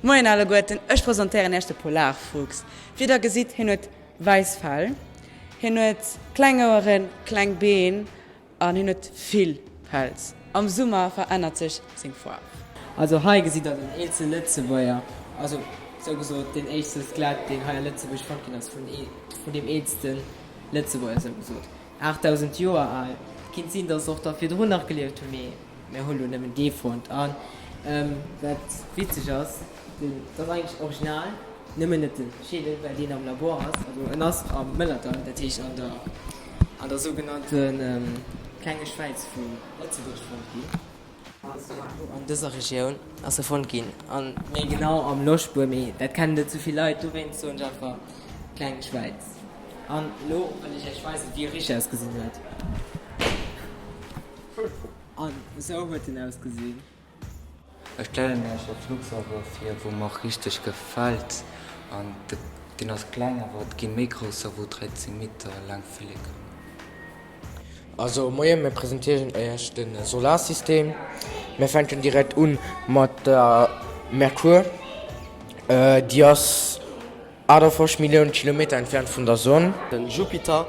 Moien alleguerten, ech presentéieren iech de Polarfuchs. Wéi der gesitt, hien huet wäiss Fell, hien huet kleng Oueren, kleng Been an hien huet vill Pelz. Am Summer verännert sech seng Faarf. Also hei gesitt der den eelste Lëtzebuerger, also sou gesot deen éischte Skelett deen hei a Lëtzebuerg fonnt ginn ass vun vun deem eelste Lëtzebuerger sou gesot 8000 Joer al. Kinnt sinn dass och der virdrun nach gelieft hunn, mee Mir hu lo nëmmen dee fonnt. An wat witzeg ass, den ass eigentlech original, nëmmen net de Schädel, well deen am Labor ass. Also en ass am Mëllerdall, dat heescht an der an der sougenannte klenge Schwäiz vu Lëtzebuerg fonnt ginn. Also an dëser Regioun ass e fonnt ginn, an méi genau am Loschbuer, mee dat kennen net sou vill Leit, dowéinst soen ech einfach kleng Schwäiz. An elo wëll ech iech weisen, wéi e richteg ausgesinn huet. An esou huet en ausgesinn. Ech stellen iech e Flugserver vir wou mer richteg gefällt an deen ass kleng awer et ginn méi grousser wou 13 Meter laang flécken. Also moien, mir presentéieren iech de Solarsystem. Mir fänken direkt un mat der Merkur. Déi ass 58 Milliounen Kilometer entfernt vun der Sonn. Den Jupiter,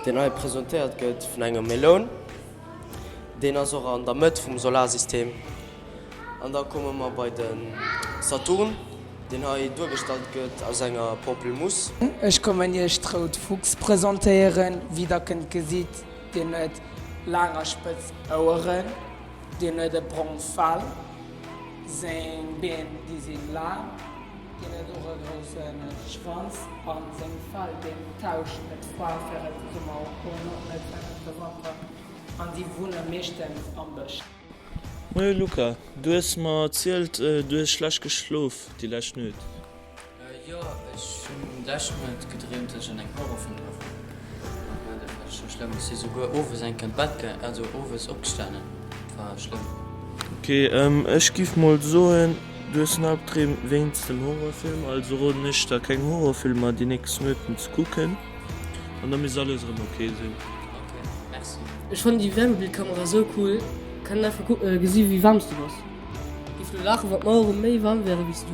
deen hei presentéiert gëtt vun engem Meloun, deen ass och an der Mëtt vum Solarsystem. An da komme mer bei de Saturn, deen hei duergestallt gëtt aus enger Pampelmousse. Ech kommen iech d'Rout Fuchs presentéieren. Wéi der kënnt gesitt, deen huet laang a spëtz Oueren, deen huet e brongt Fell, seng Been déi si laang. Deen huet och e grousse Schwanz an seng Fell deen tauscht net Faarf während de Summer an och net während de Wanter an si wunne meeschtens am Bësch. Moie Luca, du hues mer erzielt du hues schlecht geschlof déi lescht Nuet. Jo, ech hunn lescht Nuet gedreemt dass ech an engem Horrorfilm dra war. An dat war scho schlëmm. Ech si souguer owes eng Kéier an d'Bett gaangen, also owes opgestanen. Dat war schlëmm. Ok, ech giff mol soen Du hues en Albdreem wéinst dem Horrorfilm, also roden ech der keng Horrorfilmer déi nächst Nueten ze kucken an da misst alles erëm ok sinn. Ok, merci. Ech fannen déi Wärmebildkamera sou cool, kann einfach gesi wéi waarms du bass. Giff lo laachen wann d'Maueren méi waarm wären wéis du.